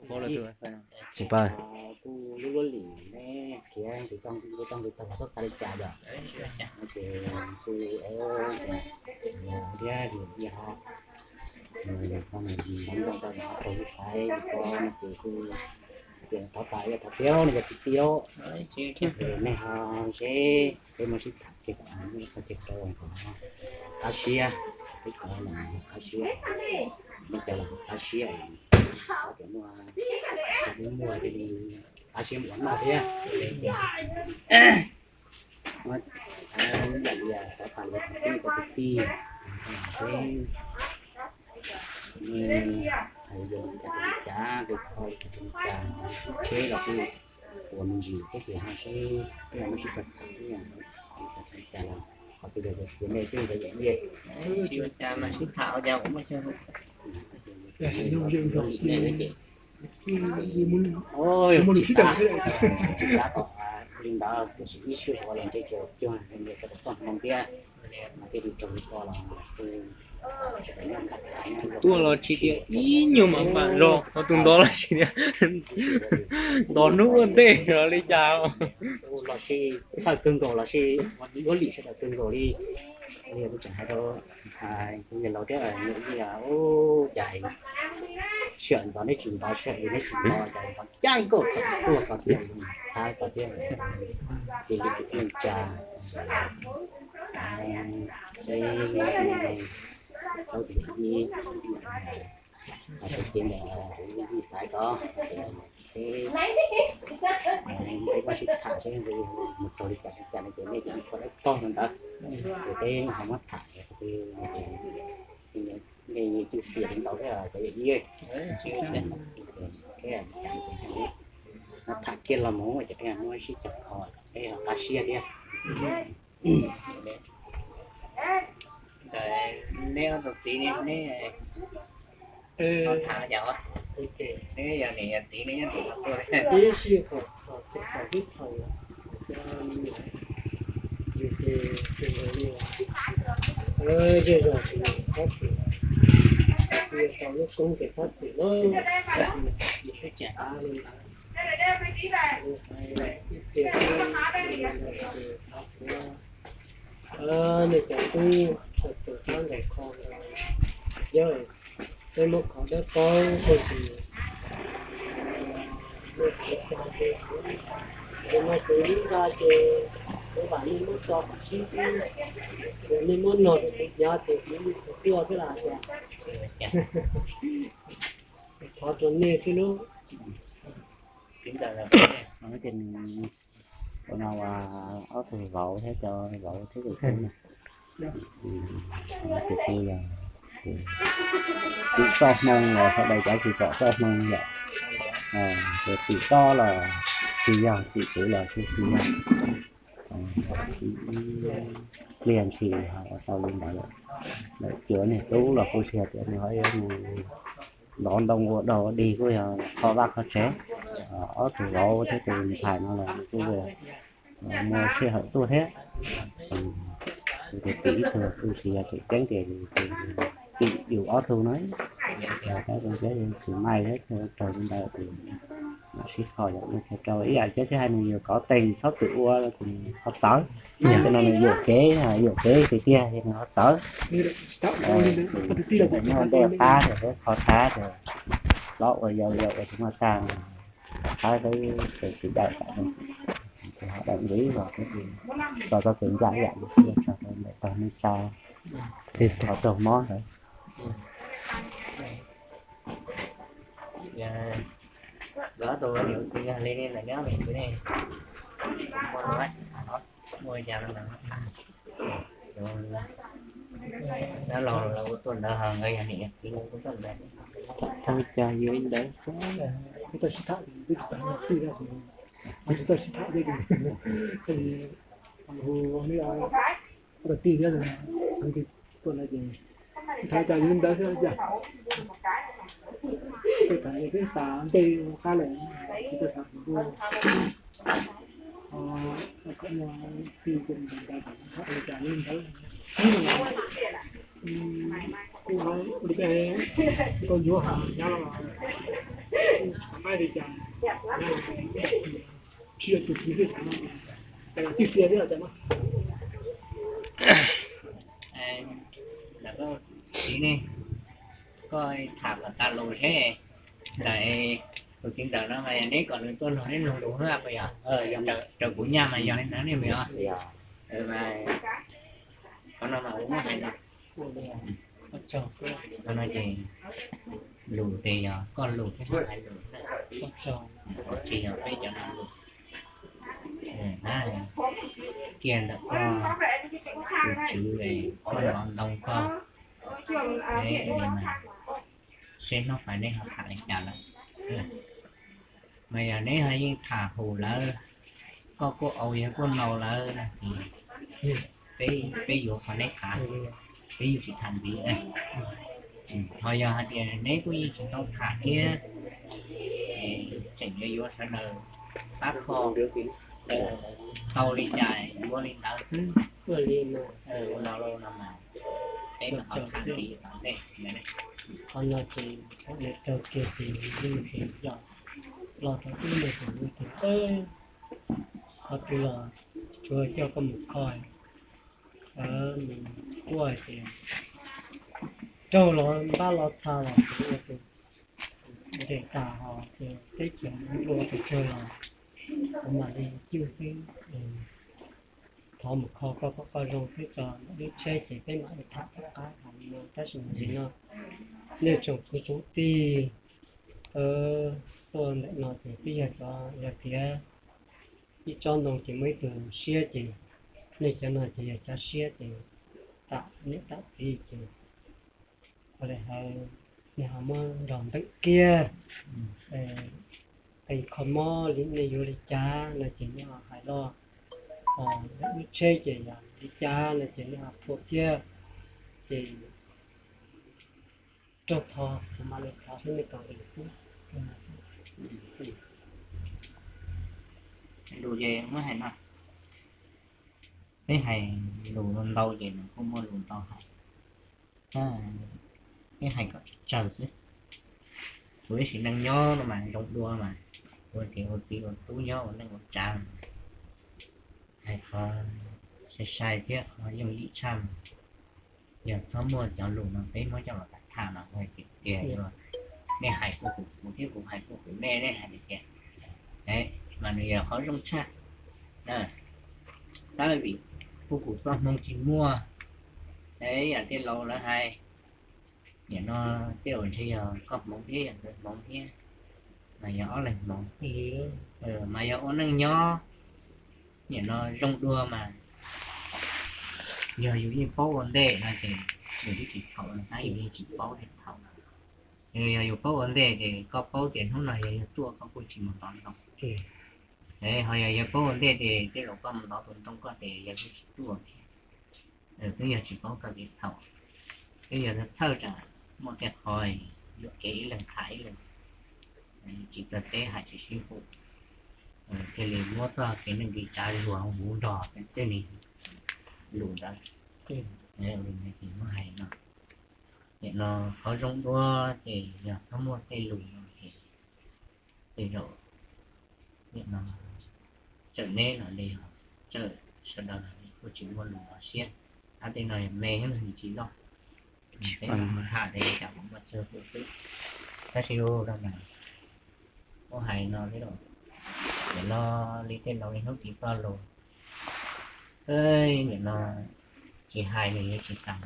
Tsis paub. Kuj lub luab lim ne, khiav nqis tau nqis tau los txhob xav li cas yom. Ces kuj thiab yus yog tau ntoo tau ntoo tau lub saiv ko no ces kuj tias thov tas yog thov tiav ne yog kwv tij lauj. Nej ho seb peb muaj sib tham kiag kom muaj ib qho chaw rau kom qab siab, peb cov los qab siab, nej cov los qab siab, cov muaj, muaj thiaj li qab siab mus ua noj thiab. Muab yam li thov tas li kom peb cov kwv tij seb nej hais li cas li cas, kho li cas li cas, seb los kuj ua me ntsis thiab ces ho seb peb muaj sib tham thiab, li cas los qhov twg los xiav nej xwb cov yawm yij. Tsis ua cas mas sib tham ua cas kuv muaj chaw. Tsis xav kom li ntawd, tiam sis ib sij ua los ntshe ces cuag nws sawv daws txoj hmoo thiab, mas thiaj li raug li ko los tuaj los tsis tias ib nyuag mam mam los, ho tus ntov los tsis tias ntov hnub ua ntej los li cas. Los sis txhawj kawg nkaus los sis ua lim sawv daws kawg nkaus li. Kuv tseem hais rau kuv niam laus thiab niam yij, ub, cas sij hawm ntxov neb tsis ntov, sij hawm neb tsis ntov, cas ntov caj nkauj thaum tuaj ko thiab, thab ko thiab, ces li tus neej tsa, seb tau tus ib, ces ntawd kuv yij xaiv ko, seb peb muaj sib tham seb mus raug li cas li cas no ces nej cia li qhua dawb paug rau ntawd, ces peb ho muab tham, nej cwj xiam li ntawd thiab cov yawm yij. Muab tham kiag los mus ces peb muab sib cog kho, peb ho qab siab thiab. Neb ob tug txiv ne, neb tham cas, neb yog niam yog txiv ne, neb ib sij hawm txog tib txhaum, yus ces tus ntawd li, zej zog ces txhob pwm, tau lub koob ces txhob pwm na, tab sis yus twb tsis qab li ntawd. Ib pliag xwb, nej cov tub txhua tus txhob ntais kho ntawd. Yog peb muab kho dawb paug tiam sis nej hais li cas ces, ces no ces ib nta ces kuv vam nej muab tso kom sib hlub, ces nej muab nog rau kuv hnyav ces kuv li kuv tuaj thiab los cas. Thov rau nej thiab lub. Ua no ob tug vauv thiab cov vauv thiab tus tub no, tus tub yog tim toj hmoo los sawv daws cav tsis pom toj hmoo yom, ces tim toj los tsis yog, tim kuv los tsis yog. Pliag ntshis ho ua tau li ntawd lawm. Lawv cov niag tub los kuj tsis yog tias nws ho yuav mus ntov ntoo ua dog ua dig, kuj yog kho vaj kho tsev. Ob tug vauv thiab tus ntxhais no los kuj muaj sij hawm tuaj thiab. Kuv tias tim ib tug kuj tsis yog tseem ceeb tias tim yus ob tug no. Tab sis tsis maij thiab, raug li ntawd ces mam sib kho yom, nej thiaj rau ib yam thiab, thiab hais nws yuav kov teeg txhob txwm ua ces nws ho txawv. Tej no nws yuam kev, yuam kev tiag tiag ces nws ho txawv. Nws muaj ntej qab ces peb kho qab ces hlob ua yau, yau ua tsis muaj txaj, qab xwb ces tsis dawm tam no, ces ho dawm ntxiv los tso txoj kev ncaj ib yam li tso rau ntawm tog neej tsa, ho raug mob ntawd. Nkawd ob tug niam ua txiv yog li ne, ntawm neb ob tug niam txiv ne, muaj dab tsi tham, muaj li cas los tham. Dab laug lawv ua tuaj ntawd ho nkawd yog niam yog txiv lawv ua tuaj ntawd. Ua cas yuav li ntawd xwb, tsis tau sib tham, twb tsis tau tij tab sis, tsis tau sib tham thiab, hu hu ob tug tij thiab, tuaj ntawd ces tham cas yuav li ntawd xwb cas. Tej tham twb tas ntej ua qab lawm, tsis tau tham kuv, kom muaj tij ces ntawd tham li cas li ntawd. Kuv li tau yuav ha nyab los, kuv Txiv ne, koj tham kom tas lus seb, ntawm tus txiv ntawm no mas neb kom nws tuaj nrog neb mloog lus na puas yog? Raws kuv nyaj mas yog li ntawd ne puas yog? Qhov no mas kuv muab hais no, qhov no ces lus ces yog koj lus thiab hais lus na, tsis yog peb cov no lus. Kiag ntawm koj tus tswv, koj los ntoo koj, seb hnub pais neb ho tham li cas lawm. Mas yog neb ho yeej tham hum lawv, koj kuj au yawg kuj nau lawv no ces peb yuav qhov neb tham, peb yeej tsis tham ntxiv. Ho yog hais tias neb kuj yeej tsis tau tham thiab, tseem yuav yuav sawv daws pab kho, tau li cas yuav li ntawd xwb. Ua li no, no mas peb mam ho tham ntxiv tom ntej. Qhov no ces thaum nws raug kiag ces yeej tsis yog los rau ib me tus me tus teb, qhov twg los tsuas coj koj mus kho, mus kuaj ces raug los npab los txha los ces ua tus nres tas ho ces teb chaws nplua pes tsawg los kuv mam li cwj xwb. Thov mus kho koj kom koj zoo xwb tso, lub tsheb ces peb mam li tham tom qab hais li no, tab sis mas nim no nej tsoom kwv tsoom tij tuaj ntawm no ces twb yog cov yog tiav ib tsob ntoo ces muaj ib tug siab ces nej cov no ces yog cov siab ces tam niam tam txiv ces ua li hais nej ho muab nrog npeem kiag qe kho mob li nej yuav li cas no ces nej ho hais los, lub tsheb ces yog li cas no ces nej ho thuam thiab ces raug thov kuv mam li thov xwb nej kom lus xwb. Lus ces muab hais no, peb hais lus ntau ces nws kuj muaj lus ntau hais, peb hais kom tsawg tsawg xwb. Kuv ib sim neej nyob no mas zoo dua mas ua niam ua txiv ua tub nyob ua neej ua tsav, hais qhov sai sai thiab qhov yooj yim tshaj mas yog txhob muaj cov lus no peb muab coj los tham tham no tiag tiag, nej hais kuj hum kuv thiab kuv hais kuj hum nej, nej hais tiag tiag, mas nws yog qhov zoo tshaj. Tab vim kuj kuv txoj hmoo tsis muaj, yam tej laus lawv hais, nim no tej uas ntshe yog koj hmoov thiab yog nkawd hmoov thiab, mas yog ob leeg hmoov, mas yog ua neej nyob nim no zoo dua mas yog yus yeej paub ua ntej no ces nws twb tsis txhaum no, tab yus yeej tsis paub thiaj txhaum. Yog yus paub ua ntej ces koj paub tias hnub no yog yawg tuaj koj kuj tsis mus ntov ntoo. Ho yog yawg paub ua ntej ces tej zaum koj mus ntov tus ntoo koj ces yawg kuj tsis tuaj thiab. Twb yog tsis paub txoj kev txhaum, twb yog txhawj tsam muaj tej qho yuam kev ib leeg tham ib leeg, tsis txawj teb hais tsis sib hum, thiaj li muab txoj kev neej kev tsav zuag huv nrog tej li lus ntawd. Muab hais no, nim no qhov zoo dua ces yog txhob muaj tej lus no ces tej zaum nim no tsawm neb los li, tsawm sawv daws los li kuj tsis muaj lus los siab. Ab tej no me heev nws tsis loj, peb tham li cas kuj muaj tsawg lus xwb. Tab sis ua no mas muab hais no thiab, nim no li tej laus li hnub tim toj lus, nim no tsis hais nws yuav tsis tas,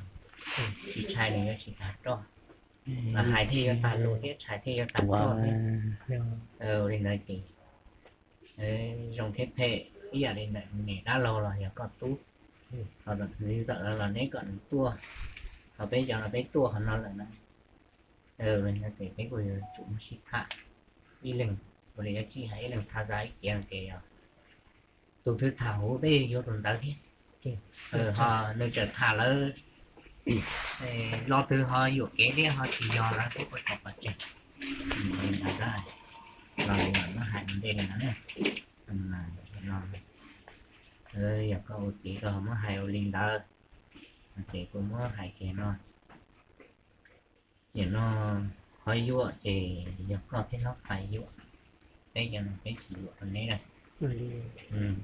tsis tshais nws yuav tsis tas roj, mas hais thiaj yuav tas lus thiab tshais thiaj yuav tas roj thiab. Li ntawd ces zoo thiab phem ib yam li ntawm niam dab laug los yog koj tub, ho txawm los neb kom nws tuaj, ho peb cov no peb tuaj qhov no lawm na. Li ntawd ces peb kuj yuav tsum muab sib tham ib leeg, ua li dab tsi hais ib leeg tham zaj ib kiav no ces yog tus twg tham huv peb yuav tus ntawd thiab. Ho nws tseem tham lawv lo twg ho yuam kev thiab ho tsis yog lawv peb kuj txaus pov tseg. Li ntawd los muab hais ua ntej li ntawd na. Yog koj ua txiv koj muab hais ua li ntawd, ces kuv muab hais kiag no. Nim no qhov yuam ces yog koj thiab hlob pais yuam, peb cov no peb tsis yuam rau neb na.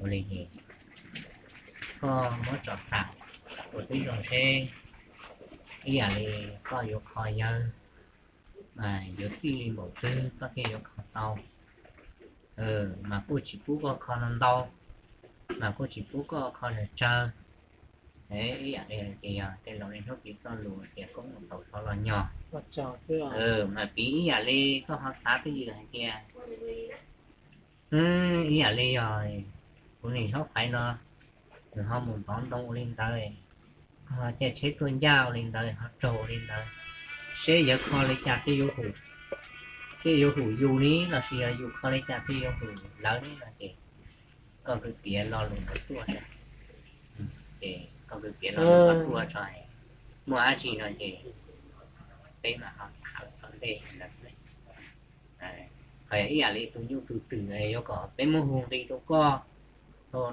Ua li ces koj muab tso xam ua tib zoo seb ib yam li koj yuav kho yawg mas yuav txij li npaum twg koj thiaj yuav kho tau. Mas kuj tsis pub koj kho no ntau, mas kuj tsis pub koj kho nws tsawg. Ib yam li hais tias yog tej laus li hnub piv txoj lus tias koob mus tau xov los nyog, mas piv ib yam li koj ho xav twj ywm hais tias ib yam li yog kuv niam hlob Faiv no, nws ho mus ntov ntoo ua li ntawd, koj ho caij tsheb tuaj ncaj ua li ntawd, ho raug ua li ntawd, seb yawg kho li cas thiaj yuav hum, thiaj yuav hum yus ne los sis yog yus kho li cas thiaj yuav hum lawv ne no ces koj kuj piav lo lus ntawd tuaj, ces koj kuj piav lo lus ntawd tuaj tso, muaj dab tsi no ces peb mam ho tham tau ntej ntawd. Ho ib yam li tus nyuj tus twm yuav kom peb muab hu nqi rau koj,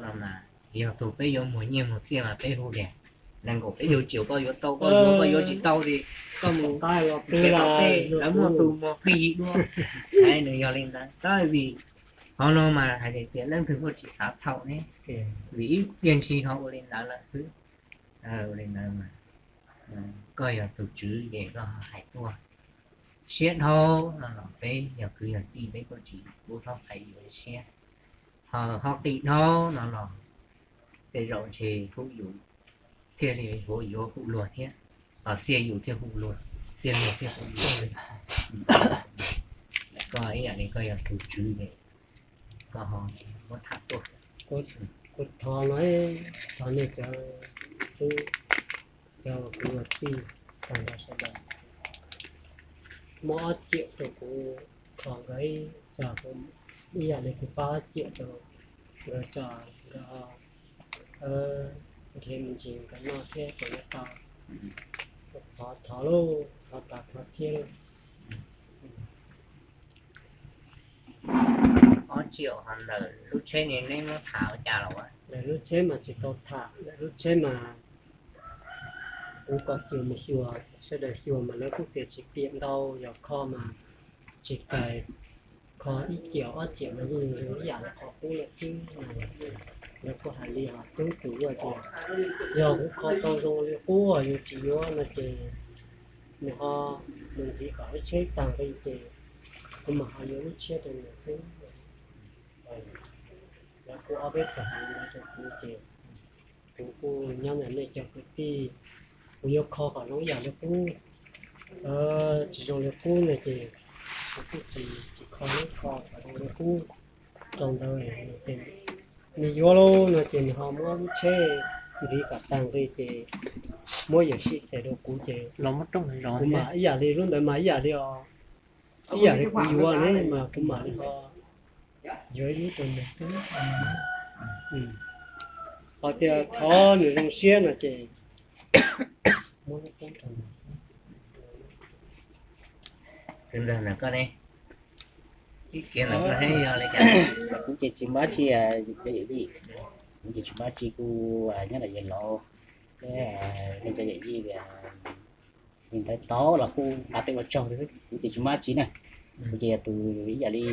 no mas yog tus peb yuav muag nyiaj muag txiaj mas peb hu tias nees nkaum peb caug tsiaum koj yuav tau, koj yuav, koj yuav tsis tau ces koj mus pem tom tej lawv muaj tus muag qig dua. Nws yog li ntawd tab vim qhov no mas hais tias leej twg kuj tsis xav txhaum ne, vim ib pliag ntshis ho ua li ntawd lawm xwb. Ua li ntawd mas koj yog tus tswv ces koj hais tuaj. Siab dhau no los peb yog kwv yog tij peb kuj tsis pub hlob Faiv yuav siab. Ho, ho qis dhau no los tej zaum ntshe hu yus thiaj li hu yuav hu luag thiab, los xiab yus thiaj hu luag, xiab luag thiaj hu yus. Koj ib yam li koj yog tus tswv ces koj ho muab tham tuaj. Kuv thov no, thov nej cov tub, cov kwv tij, tag nrho sawv daws muab ob ciam rau kuv kho nkawd, txog kuv ib yam li kuv pab ob ciam rau nkawd tso, nkawd ho nrhiav me ntsis nkawd noj thiab ces nyob tau. Thov, thov lauj, thov tas thov thiab lauj. Ob ciam ho ntawm lub tsheb ne neb muab tham ua cas los? Ntawm lub tsheb mas tsis tau tham, ntawm lub tsheb mas kuv kom xyuas mas xyuas, sawv daws xyuas mas lawv kuj tias tsis piam ntau, yog kho mas tsis kais, kho ib ciam ob ciam mas yeej zoo ib yam li qhov qub lawm xwb. Lawv kuj hais li ho tub tus ua tias yog kuv kho tau zoo li qub yus tsis yuav no ces nws ho mus ntxiv kom lub tsheb tag nqi ces kuv mam ho yuav lub tsheb rau nws xwb. Lawv kuj ob peb tug hais li ntawd rau kuv ces kuv kuj nyob ntawm nej cov kwv tij, kuv yuav kho kom zoo ib yam li qub, tsis zoo li qub no ces kuv kuj tsis, tsis kho, kho kom zoo li qub. Rau ntawd ces nws yuav lauj no ces nws ho muab lub tsheb ntxiv kom tag nqi ces muab yawm sij xaim rau kuv ces kuv mam ib yam li lub ntawd mas ib yam li os, ib yam li kuv yuav ne mas kuv mam li ho yuav ib lub rau nws xwb. Ho tias thov nws zoo siab no ces muab lub rau nws xwb. Ib kiav ntawm koj thiab yog li cas? Kuv ces tsis muaj dab tsi, kuv ces tsis muaj dab tsi, kuv nyob ntawm yawg laus thiab nej cov yawm yij li ntawd tau los kuj nqa tes ua tsaug xwb, kuv ces tsis muaj dab tsi na. Kuv ces yog tus ib yam li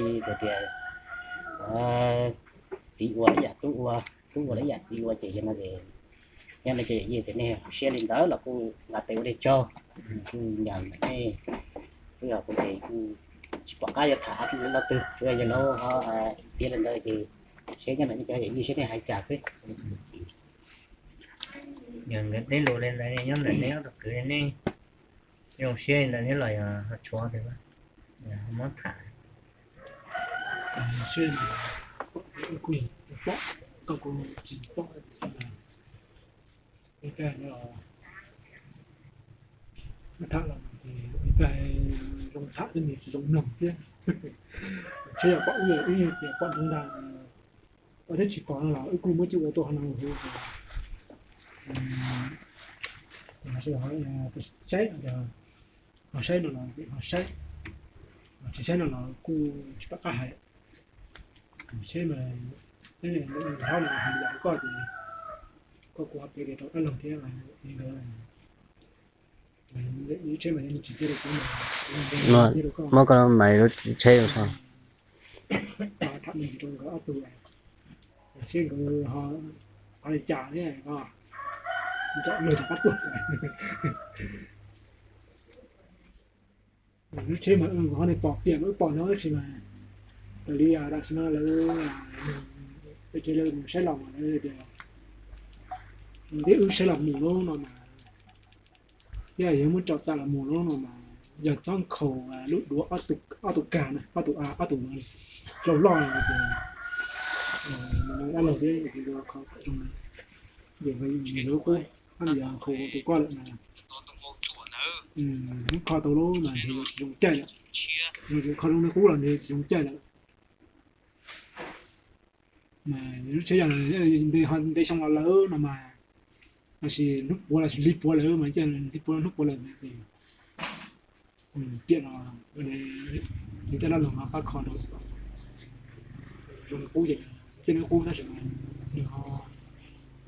tias txiv ua ib yam tub ua, tub ua los ib yam txiv ua ces yog no ces nyob nej cov yawm yij tias nej siab li ntawd los kuj nqa tes ua nej tsaug. Kuj nyob ntawm nej, kuj yog kuv ces kuj tsis pom qab yuav tham lo twg, tsuas yog lawv ho piav li ntawd ces seb nyob ntawm nej cov yawm yij seb nej hais cas xwb. Yog nkawd teb lus li ntawd nyob ntawm nej ob tug kwv nej zoo siab li ntawd thiab los yog ho tshuav tias muab tham. Tham los ces ib pliag zoo tham thiab nws tsis zoo mloog thiab. Tsheb yog pom wb, wb tias pom ntoo ntag, pom thiab tsis pom no los wb kuj muab coj ua tuaj ho no hu ces saib, ho saib no los ho saib, tsis saib no los kuj tsis pom qab hais. Saib mas, hab no hais li yam koj ces koj kuj ho piav tias rau dab laug thiab, muab koj mam lub tsheb zoo so. Qab no rau nkawd ob tug, seb nkawd ho xav li cas thiab no. Nram luag rov qab tuaj. Lub tsheb mas ho nej pom tias wb pom no tab sis mas raws li tam sim no lawv, peb tsev lawv mus saib los mas lawv tias tib wb saib los mus lub no mas, thiab yog muab tsom xam los mus lub no mas yog txhob nkhaus lub duav ob tug kag na, ob tug, ob tug lauj loj no ces dab laug thiab kho zoo, ces nkhaus tus koj lawm mas, muab kho tau lub mas nws tsis zoo caij lawm, kho zoo li qub los nws tsis zoo caij lawm. Mas lub tsheb yog ntev xyoo los lawm no mas, los sis hnub puav los sis hli puav lawm mas, hnub puav hnub puav lawm ces piam los, ces tej laj los mas pab kho rau zoo li qub ces, caij li qub tab sis mas nws ho,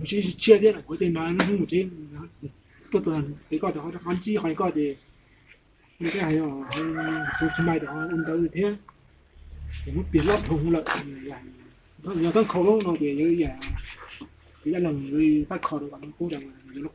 nws sib tshiab thiab, kuv tej no hnub mus tsev tuaj tus, ces koj tus qhov ntsib qhov koj ces li thiab hais, tsis mai rau ua ntawd thiab, ces muab piam loj dhau lawm. Yog txhob nkhaus lub no ces yog ib yam, ces dab laug pab kho rau kom zoo li qub,